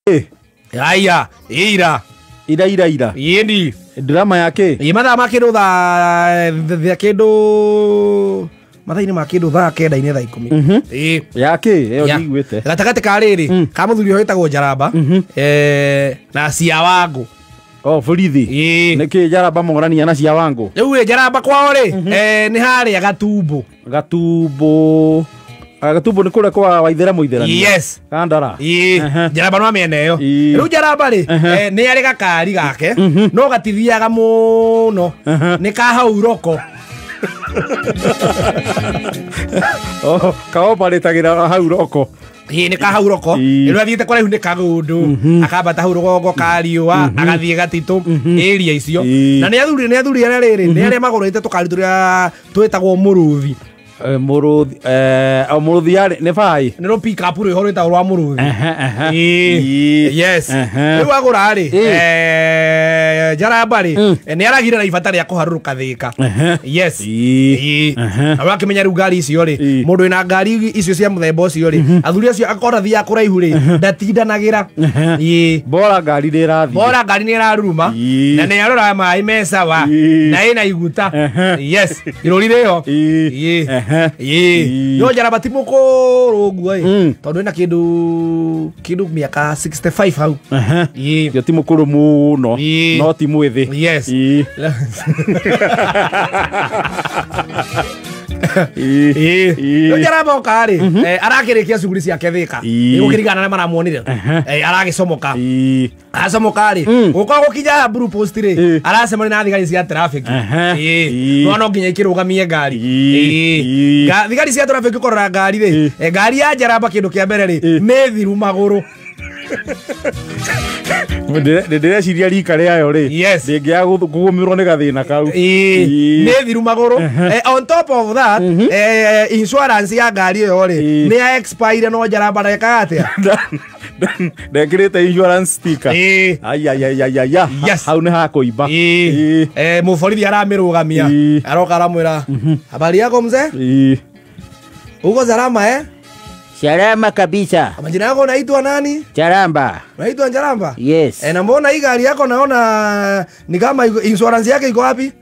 Aya, ira. Ira ira ira. Yendi. Drama yake. Ĩ mathaa ma kĩndũ thaa kĩndũ mathaa-inĩ ma kĩndũ thaa kenda-inĩ thaa ikũmi. Ĩ. Yake ĩyo ndiguĩte. Gatagatĩ ka rĩrĩ ka mũthuri ũyũ wĩtagwo Njaramba na cia Wangũ. Oh, borithi. Ĩ. Nĩkĩ Njaramba morania na cia Wangũ? Rĩu ĩ Njaramba kwao rĩ nĩ harĩa Gatumbo. Gatumbo. Gatumbo nĩ kũrĩa kwa Waithera Mũitherania. Yes. Kandara. Ĩ. Njaramba no mĩena ĩyo. Rĩu Njaramba rĩ nĩ arĩ gakari gake no gatithiaga mũno. Nĩ ka hau roko. Oh, kaoparĩtagĩra hau roko. Ĩ nĩ ka hau roko. Rĩu athiĩte kũraihu nĩ Kagũndũ, akambata hau rũgongo ka riũa, agathiĩ Gatitũ, area icio. Na nĩ athuri arĩa rĩrĩ, nĩ arĩa magũrĩte tũkari tũrĩa twĩtagwo mũrũthi. Mũrũthi o mũrũthi yarĩ nĩ bai. Nĩ rũ pick up rwĩho rwĩtagwo rwa mũrũthi. Yes. Rĩu agũra rĩ, Njaramba rĩ, nĩ aragire na ibata rĩa kũharũrũka Thĩka. Yes. Na wakĩmenya rĩu ngari icio rĩ, mũndũ wĩna ngari icio cia mũthemba ũcio rĩ, athuri acio akona thiaga kũraihu rĩ, ndatindanagĩra. Bora ngari nĩ ĩrathiĩ. Bora ngari nĩ ĩraruruma na nĩ aroraga maĩ me sawa na ĩna iguta. Yes. Irũri rĩho. Ĩ. No Njaramba ti mũkũrũ ũguo ĩ, tondũ ĩna kĩndũ mĩaka 65 hau. Ĩ. Ti mũkũrũ mũno no ti mwĩthĩ. Yes. Ĩ. Njaramba oka rĩ, arakĩrĩkia cuguri ciake Thĩka. Nĩgũkĩringana na arĩa maramuonire. Aragĩcomoka. Acomoka rĩ, gũka gũkinya Blue Post rĩ, aracemania na thigari cia traffic. No no nginya ikĩrũgamie ngari. Thigari cia traffic kũrora ngari rĩ, ngari ya Njaramba kĩndũ kĩa mbere rĩ, nĩ thiru magũrũ. Ndĩreciria rika rĩayo rĩ, ndĩngĩaga kũgũmĩrwo nĩ gathĩna kau. Nĩ thiru magũrũ. On top of that, insurance ya ngari ĩyo rĩ, nĩ ya expire no Njaramba ndekaga atĩa? Ndekĩrĩte insurance sticker. Ai ai ai ai ai. Hau nĩ hakũimba. Mũborithi aramĩrũgamia. Aroka aramwĩra, habari yako mzee? Uko salama eh? Salama kabisa. Majina yako unaitwa nani? Njaramba. Unaitwa Njaramba? Yes. Na mbona hii gari yako naona ni kama insurance yake iko wapi?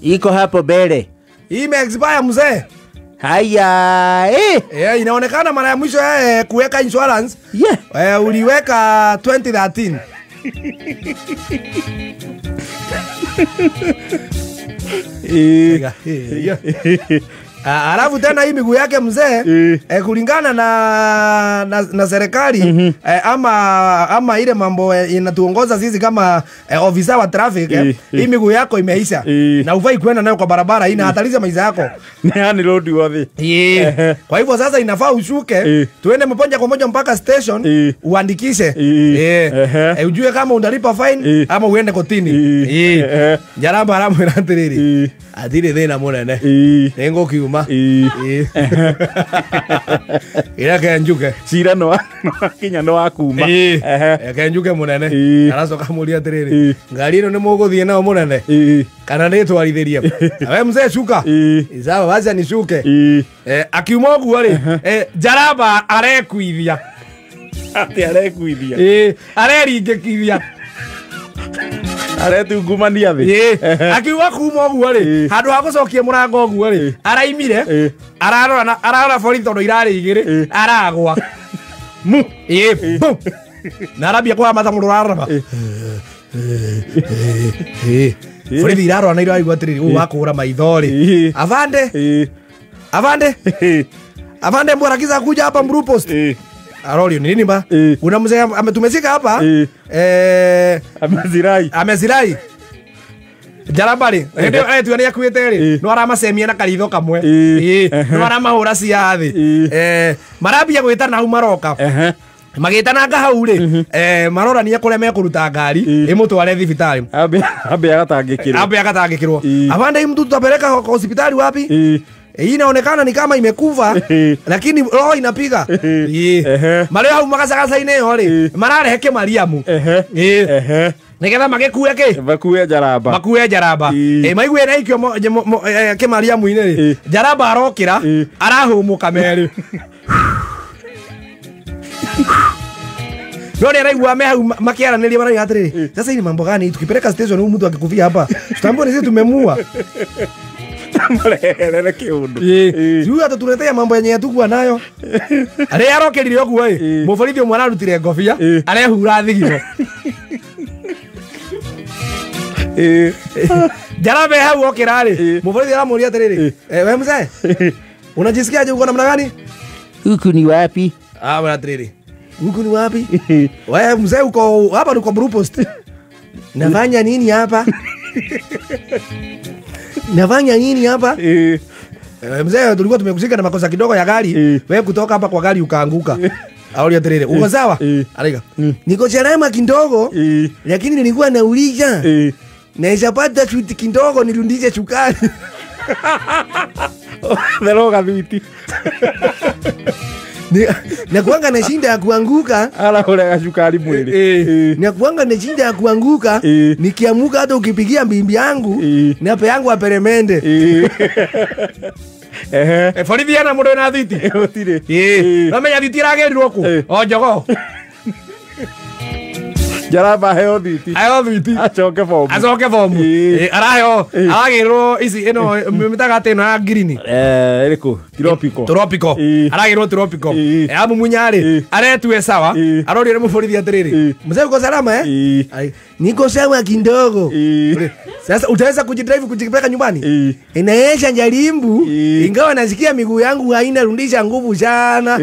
Iko hapo mbele. Hii ime expire mzee. Haya, eh. Inaonekana mara ya mwisho kuweka insurance. Yeah. Uliweka 2013. Alafu tena hii miguu yake mzee, kulingana na serikali, ama ile mambo inatuongoza sisi kama ofisa wa traffic, hii miguu yako imeisha na ufai kwenda nayo kwa barabara, inahatarisha maisha yako. Ni road worthy. Kwa hivyo sasa inafaa ushuke, tuende moja kwa moja mpaka station, uandikishe. Ujue kama unalipa fine ama uende kotini. Njaramba aramwĩra atĩrĩrĩ, atirĩ thĩna mũnene. Nĩngũkiuma. Reke njuke. Cira no kinya no akuma. Reke njuke mũnene. Aracoka amũria atĩrĩrĩ, ngari ĩno nĩ mũgũthiĩ nayo mũnene? Kana nĩtwarithĩrie? We mzee shuka. Sawa, wacha nishuke. Akiuma ũguo rĩ, Njaramba arekuithia. Atĩ arekuithia? Areringĩkithia. Aretungumania thĩ. Akiuga kuma ũguo rĩ, handũ ha gũcokia mũrango ũguo rĩ, araimire, ararora borithi tondũ irarĩ igĩrĩ, aragwa. Mu. Bum. Na arambia kũhamata mũndũ ũrarora. Borithi irarora na iraigua atĩrĩrĩ, ũyũ wakũra maitho rĩ. Avande. Avande. Avande mbwarakiza kuja hapa Blue Post. Arorio ni nini ba? Kuna mzee ametumezika hapa. Amezirai. Amezirai. Njaramba rĩ, hĩndĩ ĩyo etua nĩ akuĩte rĩ, no aramacemia na karitho kamwe. No aramahũra cia thĩ. Marambia gwĩtana hau maroka. Magĩtananga hau rĩ, marorania kũrĩa mekũruta ngari ĩmũtware thibitarĩ. Ambe agatangĩkĩrwo. Ambe agatangĩkĩrwo. Avande mtu tutapeleka hospitali wapi? Hii inaonekana ni kama imekufa lakini roho inapiga. Marĩa hau magacagaca-inĩ ĩyo rĩ, mararehe Kĩmariamu. Nĩgetha magĩkue kĩ? Makue Njaramba. Makue Njaramba. Maigue na ikio Kĩmariamu-inĩ rĩ, Njaramba arokĩra, arahũmũka merĩ. No nĩ araigua me hau makĩaranĩria marauga atĩrĩrĩ, sasa hii ni mambo gani? Tukipeleka station huyu mtu akikufia hapa, tutambue ni sisi tumemua. Mareherere kĩũndũ. Huyu atatuletea mambo yenye hatukuwa nayo. Arĩa arokĩrire ũguo ĩ, mũborithi ũmwe ararutire ngobia, arehura thigino. Jarabe hau okĩra rĩ, mũborithi aramũria atĩrĩrĩ, we mzee, unajisikiaje uko namna gani? Huku ni wapi? Ah, bwana atĩrĩrĩ, huku ni wapi? Wewe mzee uko hapa, uko Blue Post. Nafanya nini hapa? Nafanya nini hapa? Mzee, tulikuwa tumekushika na makosa kidogo ya gari. Wewe kutoka hapa kwa gari ukaanguka. Auli atĩrĩrĩ, uko sawa? Arika. Niko salama kidogo, lakini nilikuwa nauliza. Naweza pata sweet kidogo nirudishe sukari. Theroga thwiti. Na kuanga na shinda ya kuanguka. Arahũraga cukari mwĩrĩ. Na kuanga na shinda ya kuanguka. Nikiamuka hata ukipigia mbimbi yangu, nape yangu aperemende. Borithi ena mũndũ wĩna thwiti? Gũtirĩ. No menya thwiti ĩragĩrirwo kũ? O jogoo. Njaramba aheo thwiti. Aheo thwiti. Acoke bomu. Acoke bomu. Araheo, aragĩrwo ici ĩno mĩtagate ĩno ya ngirini. Ĩrĩkũ? Tropico. Tropico. Aragĩrwo tropico. Amumunya rĩ, aretue sawa. Arorire mũborithi atĩrĩrĩ, mzee uko salama eh? Niko sawa kidogo. Sasa utaweza kujidrive kujipeleka nyumbani? Inaesha jarimbu, ingawa nasikia miguu yangu haina rudisha nguvu sana.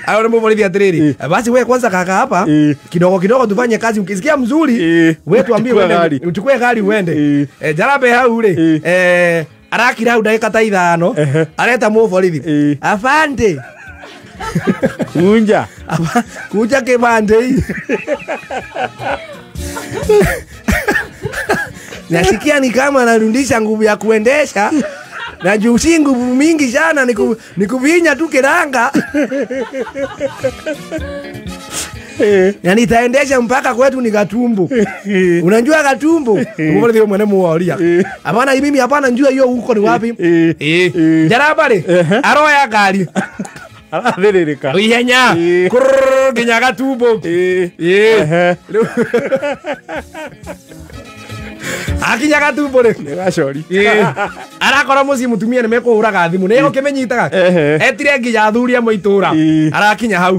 Arorire mũborithi atĩrĩrĩ, basi wewe kwanza kaka hapa, kidogo kidogo tufanye kazi, ukisikia mzuri, wewe tuambie uende, uchukue gari uende. Jarabe hau rĩ, arakira hau ndagĩka ta 5, areta mũborithi. Afande. Kunja. Kunja kibande hii. Nasikia ni kama narudisha nguvu ya kuendesha. Na juu si nguvu mingi sana, nikuvinya tu kiranga. Na nitaendesha mpaka kwetu ni Gatumbo. Unajua Gatumbo? Mbona mwene muoria. Hapana mimi hapana njua hiyo huko ni wapi? Jaraba rĩ, aroya ngari. Arathĩrĩrĩka. Ihenya. Kurr nginya Gatumbo. Akinya Gatumbo rĩ. Nĩ gacori. Arakora mũciĩ mũtumia nĩ mekũhũraga thimũ. Nĩ egũkĩmĩnyitaga. Etire nginya athuri amwe itũra. Arakinya hau.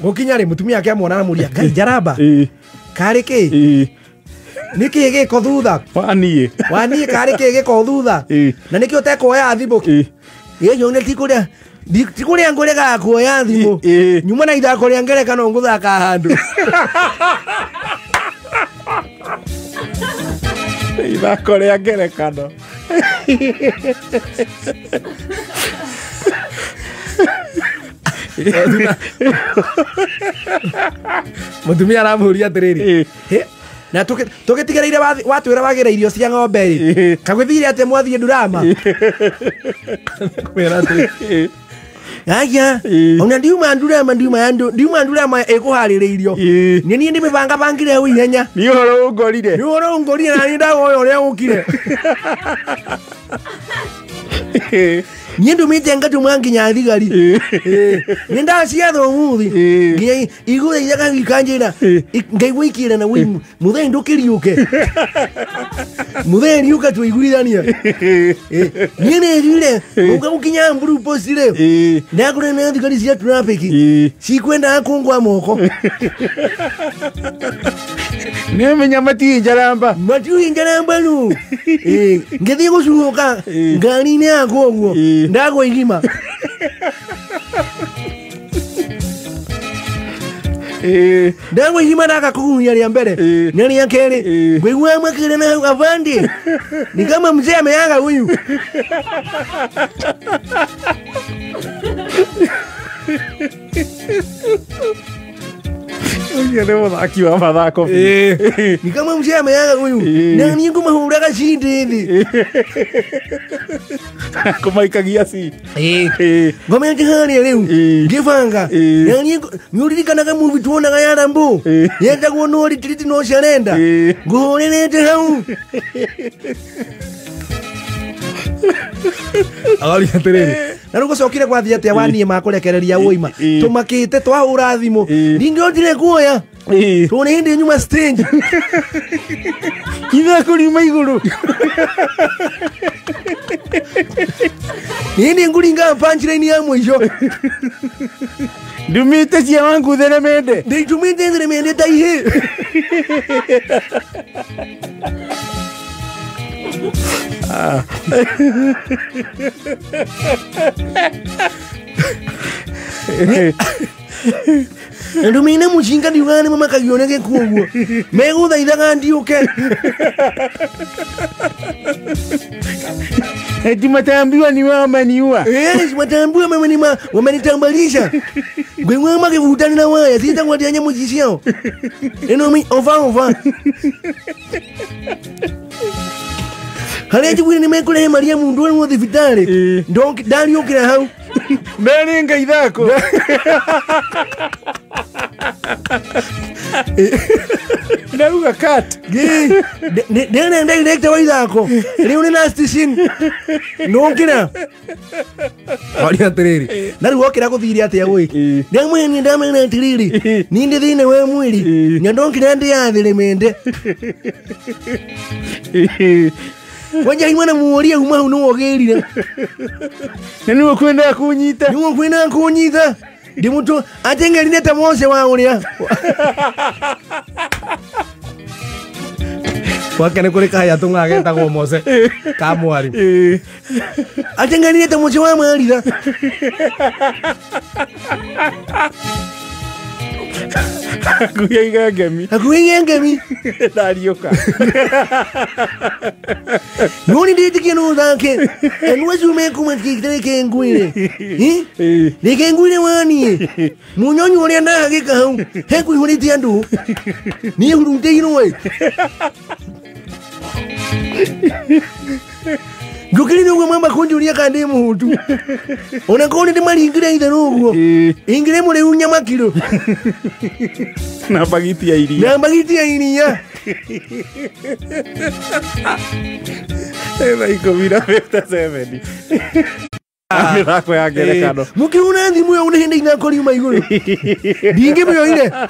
Gũkinya rĩ mũtumia akĩmuona aramũria, Ngai Njaramba. Karĩ kĩ? Nĩ kĩ gĩko thutha? Waniĩ. Waniĩ karĩ kĩ gĩko thutha? Na nĩkĩ ũtekuoya thimũ? Ĩyo nĩ tikũrĩa. Tikũrĩa ngũregaga kuoya thimũ. Nyuma na ithako rĩa ngerekano ngũthaka handũ. Ithako rĩa ngerekano. Mũtumia aramũria atĩrĩrĩ, na tũgĩtigĩrĩire watwĩra wagĩra irio cia ng'ombe rĩ, kagwĩthire atĩ mwathiĩ Ndurama? Kwĩra atĩrĩ, Aya, ona ndiuma Ndurama, ndiuma Ndurama ĩkũharĩrĩirio. Nĩ niĩ ndĩmĩbangabangire hau ihenya. Nĩ ũhoro ũngorire. Nĩ ũhoro ũngorire na niĩ ndawoya ũrĩa ũkire. Niĩ ndũmĩte ngatũma nginya thigari. Nĩ ndaciatha ũmũthĩ. Nginya igũrũ ikanjĩra, ngaigua ikĩra na wĩimũ, mũthee ndũkĩriũke. Mũthee riũka tũiguithanie. Niĩ nĩthire, ũka gũkinya Blue Post rĩ, ndakora na thigari cia traffic cikwendaga kũngwa moko. Nĩmenya matiũĩ Njaramba. Matiũĩ Njaramba nũ. Ngĩthiĩ gũcuhũka ngari-inĩ yakwa ũguo, ndagwa irima. Ndagwa irima ndakakũgunya rĩa mbere na rĩa kerĩ, ngũigua makĩra na hau afande, ni kama mzee ameaga huyu. Ũcio nĩ mũthaki wa mathako. Ni kama mzee ameaga huyu. Na niĩ ngũmahũraga cindĩ thĩ. Kũmaikagia ci. Ngomete harĩa rĩu ngĩbanga. Na niĩ nĩũririkanaga movie tuonaga ya Rambo? Yetagwo No Retreat No Surrender. Ngũhũrĩrĩte hau. Aroria atĩrĩrĩ, na rĩu gũcokire gwathiĩ atĩa waniĩ makũrekereria ũima? Tũmakĩte twahũra thimũ. Ndingĩhotire kuoya. Tondũ nĩ hĩndĩ nyuma stage. Ithako riuma igũrũ. Nĩ hĩndĩ ngũringa punchline ya mũico. Ndumĩte cia wangu theremende. Ndĩtumĩte theremende ta ihĩ. Ndumĩine mũcinga ndiugaga nĩ mamakagio nĩ gĩkuũ ũguo. Megũthaithaga ndiũke. Eti mataambiwa ni wao wameniua. Eh, mataambiwa wamenitambalisha. Ngwe makivutana na waya, sitangwatia nyamũ ici ciao. Ĩno mi ova. Harĩa njiguire nĩ mekũrehe Maria mundu ũrĩ thibitarĩ. Ndariũkĩra hau. Ndaringa ithako. Ndauga cut. Ndĩrenda director wa ithako. Rĩu nĩ last scene. Nokĩra. Aria atĩrĩrĩ. Na rĩu wokĩra gũthire atĩa gwĩ? Ndamwene ndamwene atĩrĩrĩ. Niĩ ndĩ thĩinĩ wa mwĩrĩ. Na ndokĩra ndĩyathĩrĩmende. Wanja imwana muoria uma hau nĩwe ũgĩrire. Na nĩwe ũkwendaga kũnyita. Nĩwe ũkwendaga kũnyita. Ndĩ mũtũ ateng'erire ta Mose wa ũrĩa. Gwake nĩ kũrĩ kahĩa tũng'aga getagwo Mose ka mwari. Ateng'erire ta Mose wa Maritha. Hakuhĩ aiga ngemi. Hakuhĩ aiga ngemi. Ndariũka. No nĩ ndĩtĩkia no ũthake. Andũ acio mekũmatigĩrĩke ngwĩre. Reke ngwĩre waniĩ. Mũnyonyi ũrĩa ndahagĩka hau hekũihũrĩte andũ. Niĩ hurutĩirwo ĩ. Njũkĩrire ũguo mwamba kũnjũria kana ndĩ mũhũtu. Ona korwo nĩ ndĩmaringire itherũ ũguo. Ingĩrĩ mũrĩu nyama kiro. Na mbagiti ya iria. Na mbagiti ya iria. Thaa 10:57. Mĩthako ya ngerekano. Mũkĩhũra thimũ ĩyo nĩ hĩndĩ ithako riuma igũrũ. Ndingĩmĩoire.